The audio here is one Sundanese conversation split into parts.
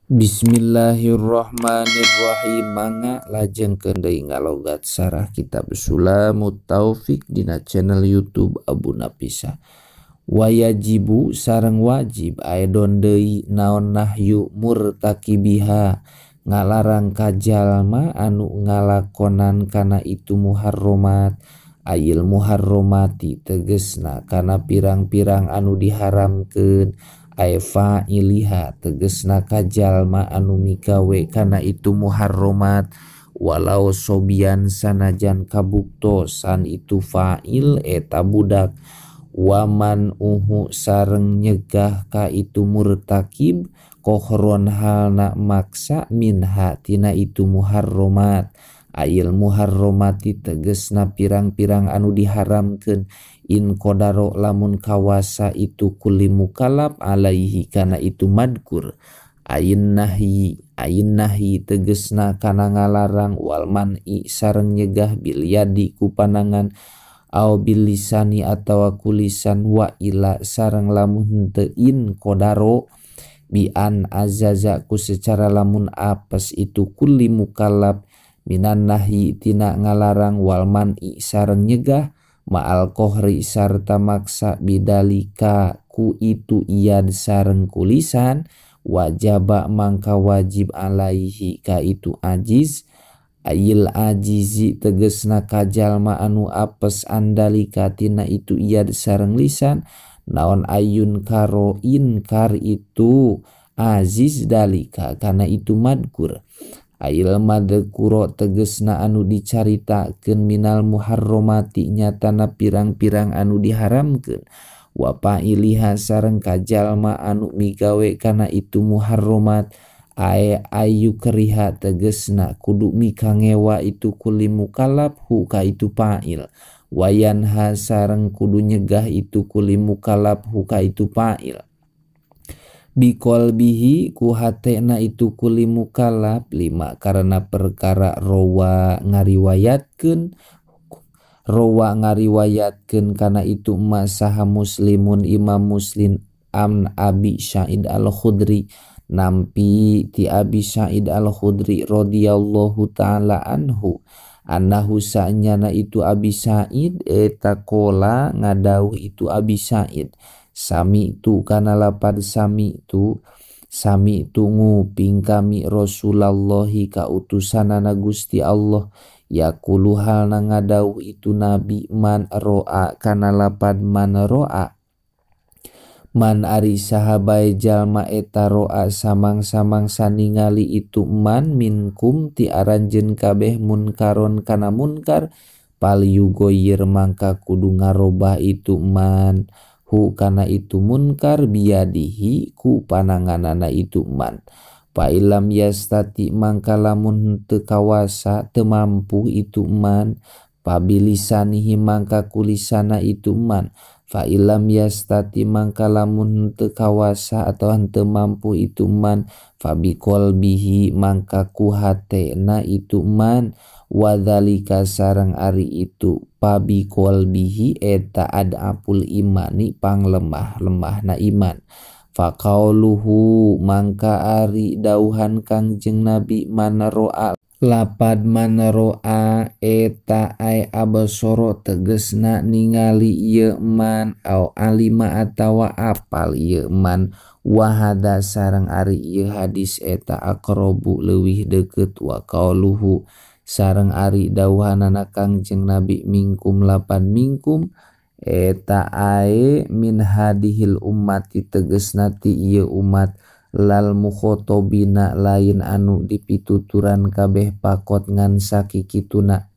Bismillahirrahmanirrahim. Mangga lajengkeun deui ngalogat sarah kitab Sulamut Taufik dina channel YouTube Abu Napisa. Wayajibu sareng wajib aedon deui naon nahyu murtakibiha ngalarang ka jalma anu ngalakonan kana itu muharromat ayil muharromati tegesna kana pirang-pirang anu diharamkeun ay fa'iliha tegesna ka jalma anu migawe kana itu muharromat walau sobian sanajan kabuktosan itu fa'il eta budak waman uhu sareng nyegah ka itu murtakib kohron halna maksa minha tina itu muharromat ayil muharromati tegesna pirang-pirang anu diharamkeun in qadaro lamun kawasa itu kulli mukallaf alaihi kana itu madkur ayin nahi tegesna kana ngalarang wal man'i sareng nyegah bil yadi ku panangan au bil lisani atawa kulisan wa ila sareng lamun teu in qadaro bi an azaza ku secara lamun apes itu kulli mukallaf minan nahi tina ngalarang wal man'i sareng nyegah ma'al kohri sarta maksa bidalika ku itu iyad sareng kulisan wajaba mangka wajib alaihi ka itu ajiz ayil ajizi tegesna ka jalma anu apes andalika tina itu iyad sareng lisan naon ayun karo inkar itu aziz dalika kana itu madkur ayil madkuro tegesna anu dicaritakeun minal muharromati nyatana pirang-pirang anu diharamkeun wa fa'iliha sareng ka jalma anu migawe kana itu muharromat ae ayu keriha tegesna kudu mikangewa itu kulli mukallaf hu ka itu fa'il wayanha sareng kudu nyegah itu kulli mukallaf hu ka itu fa'il biqolbihi ku hatena itu kulli mukallaf lima karena perkara rowa ngariwayatkeun kana itu masaha muslimun imam muslim an Abi Sa'id al-Khudri nampi ti Abi Sa'id al-Khudri radhiyallahu taala anhu annahu sa'nyana itu Abi Sa'id eta kola ngadauh itu Abi Sa'id sami tu kana lapad sami tu nguping kami Rasulullahi ka utusanana Gusti Allah yaqulu halna ngadauh itu nabi man ro'a kana lapad man ro'a man ari sahabae jalma eta ro'a samang-samangsa ningali itu man minkum ti aranjeun kabeh munkaron kana munkar palyugoyir mangka kudu ngarobah itu man hu kana itu munkar biadihi ku pananganana itu man fa ilam yastati mangka lamun teu kawasa teu mampu itu man pabilisanihi mangka kulisana itu man fa ilam yastati mangka lamun teu kawasa atau henteu mampu itu man fa biqalbihi mangka ku hatena itu man wadzalika sareng ari itu pabiqalbihi eta adapul imani panglemah-lemahna iman faqauluhu mangka ari dauhan Kangjeng Nabi man ro'a lapad man ro'a eta ai absoro tegesna ningali ieu man au alima atawa apal ieu man wahada sareng ari ieu hadis eta aqrabu leuwih deukeut wa qauluhu sareng ari dauhanana Kangjeng Nabi mingkum lapan mingkum eta ae min hadihil ummati tegesna ti ieu umat lal mukhotobina lain anu dipituturan kabeh pakot ngan sakikituna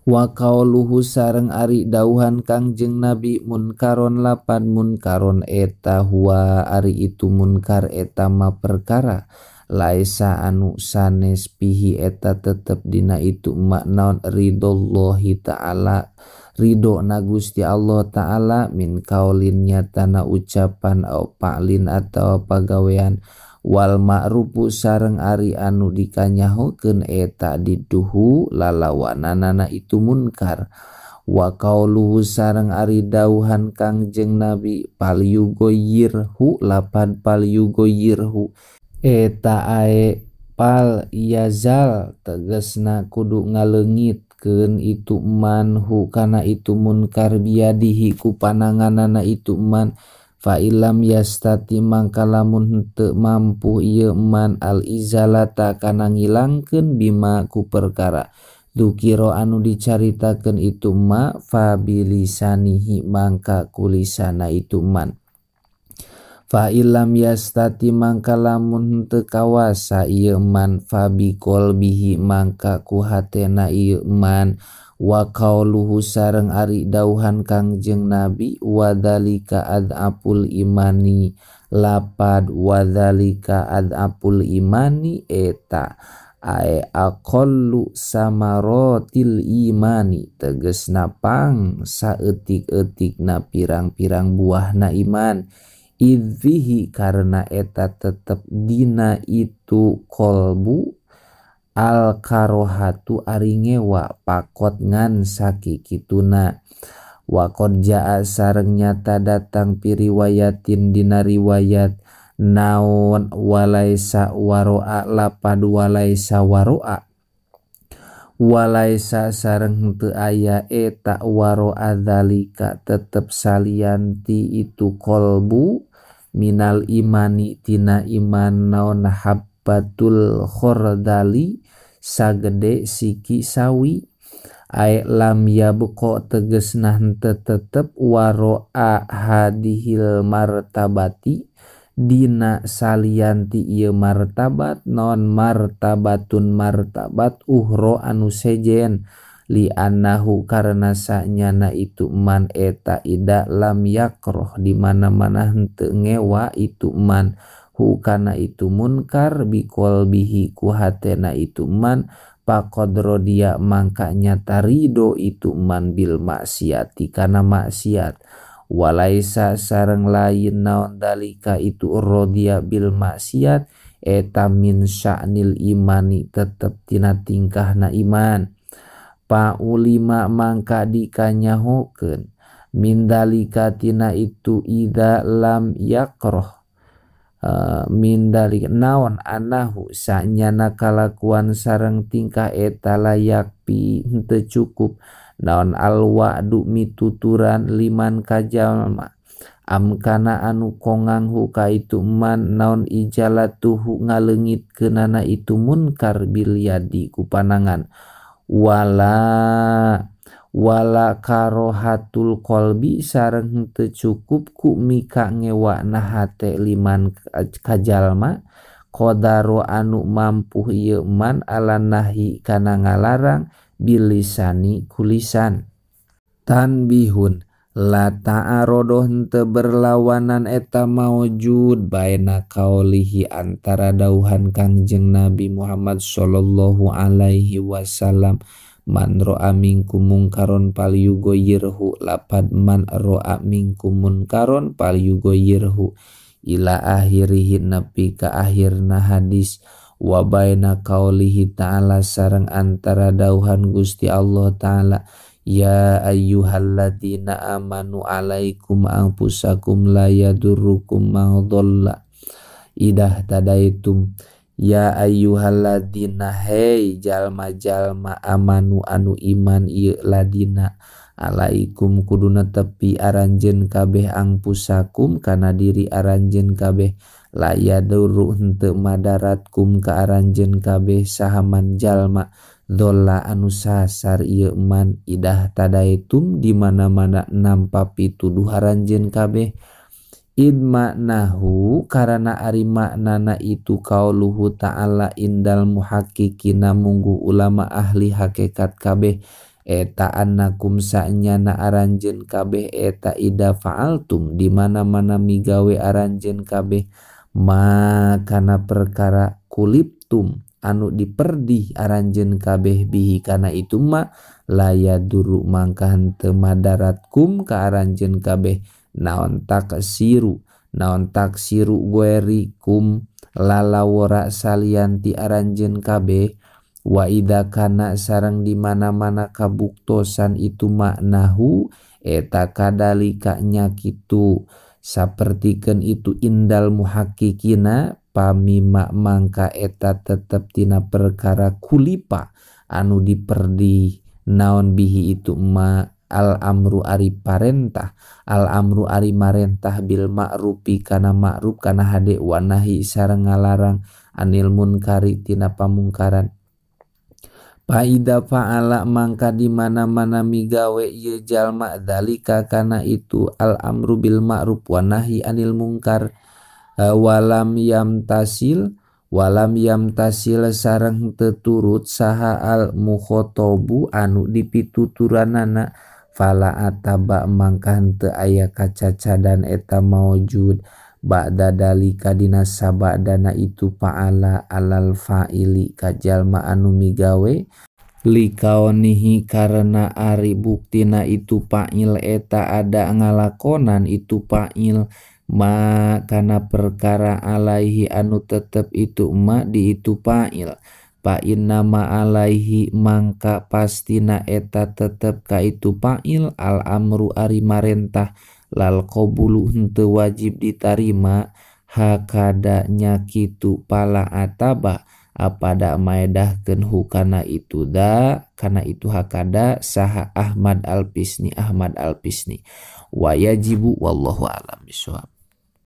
wa qauluhu sareng ari dauhan Kangjeng Nabi munkaron lapan munkaron eta huwa ari itu munkar eta ma perkara laisa anu sanes pihi eta tetep dina itu maknaon ridollahi ta'ala ridho na Gusti Allah ta'ala min kaulin nyatana ucapan au pa'lin atau pagawean wal ma'rufu sareng ari anu dikanyahokeun eta diduhu lalawananana itu munkar wa qauluhu sareng ari dauhan Kangjeng Nabi palyugoyirhu lapan palyugoyirhu Eta ae pal yazal tegasna kudu ngaleungitkeun itu man hu kana itu munkar biadihi ku pananganana itu man fa illam yastati mangka lamun henteu mampu ieu man al izalata kana ngilangkeun bima ku perkara dukiro anu dicaritakeun itu ma fa bilisanihi mangka kulisana itu man fa illam yastati mangka lamun henteu kawasa ieu man fa biqalbihi mangka ku hatena ieu man wa qauluhu sareng ari dauhan Kangjeng Nabi wadzalika adzaful imani lapad wadzalika adzaful imani eta ae aqallu samarotil imani tegesna pang saeutik-eutikna pirang-pirang buahna iman idfihi karena eta tetep dina itu kolbu al karohatu ari ngewa pakot ngan sakikituna wa qad jaa sareng nyata datang piriwayatin dina riwayat naon walaisa waroa lapad walaisa waroa walaisa sareng henteu aya eta waroa dzalika tetep salianti itu kolbu minal imani tina iman naon habbatul khordali sagede siki sawi ae lam yabqa tegesna henteu tetep waroa hadihil martabati dina salianti ieu martabat non martabatun martabat uhro anu sejen li annahu karena sanyana itu man eta ida lam yakroh di mana-mana henteu ngewa itu man hu kana itu munkar biqalbihi ku hatena itu man faqad rodiya mangka nyata ridho itu man bil maksiati kana maksiat walaisa sareng lain naon dalika itu rodiya bil maksiat eta min sya'nil imani tetep tina tingkahna iman paulima mangka dikanyahokeun min dalika tina itu idza lam yakroh min dalika naon anahu sanyana kalakuan sareng tingkah eta layak pi henteu cukup naon alwa'du mituturan liman kajalma amkana anu kongang hu ka itu man naon ijalatuhu ngaleungitkeunana itu munkar bil yadi ku panangan wala wala karohatul qalbi sareng henteu cukup ku mika ngewakna hate liman kajalma qadaro anu mampu ieu man ala nahi kana ngalarang bilisani kulisan tanbihun la ta'arodo henteu berlawanan eta maujud baina kaulihi antara dauhan Kangjeng Nabi Muhammad sallallahu alaihi wasallam man ro'a minkum munkaron falyughayyirhu lapad man ro'a minkum munkaron falyughayyirhu ila akhirihi nepi ka akhirna hadis wa baina kaulihi ta'ala sareng antara dauhan Gusti Allah ta'ala ya ayyuhalladzina amanu alaikum anfusakum la yadurrukum man dhalla idah tadaitum ya ayyuhalladzina hey jalma-jalma amanu anu iman ieu ladina alaikum kuduna tepi aranjeun kabeh angpusakum kana diri aranjeun kabeh la yadurru henteu madaratkum ka aranjeun kabeh sahaman jalma dolla anu sasar ieu man idah tadaitum di mana-mana nampa pituduh aranjeun kabeh id maknahu karana ari maknana itu kauluhu ta'ala indal muhaqqiqina mungguh ulama ahli hakikat kabeh eta annakum sanyana aranjeun kabeh eta ida fa'altum di mana-mana migawe aranjeun kabeh makana perkara kuliptum anu diperdih aranjeun kabeh bihi kana itu ma laya duru mangka henteu madaratkum ka aranjeun kabeh naon taksiru guerikum lalawora salianti aranjeun kabeh wa idza kana sareng di mana-mana kabuktosan itu maknahu eta kadalika nya kitu Sapertikeun itu indal muhakkikina pamima mangka eta tetep tina perkara kulipa anu diperdih naon bihi itu ma al amru ari parentah al amru ari marentah bil ma'rufi kana ma'ruf kana hade wa nahi sareng ngalarang anil munkari tina pamungkaran. Faida fa'ala mangka di mana-mana migawe ieu jalma dzalika kana itu al amru bil ma'ruf wa nahi anil mungkar walam yamtasil sareng teu turut saha al mukhotobu anu dipituturanana fala ataba mangka henteu aya kacacadan eta maujud ba'da dalika dina sabadana itu fa'ala alal fa'ili ka jalma anu migawe likaonihi karena ari buktina itu fa'il eta ada ngalakonan itu fa'il ma kana perkara alaihi anu tetep itu ma di itu fa'il fa inna ma alaihi mangka pastina eta tetep ka itu fa'il al amru ari marentah lal qabulu henteu wajib ditarima hakada nya kitu pala ataba apada maedahkeun hukana itu da kana itu hakada saha Ahmad Al-Pisni wa yajibu wallahu a'lam bishawab.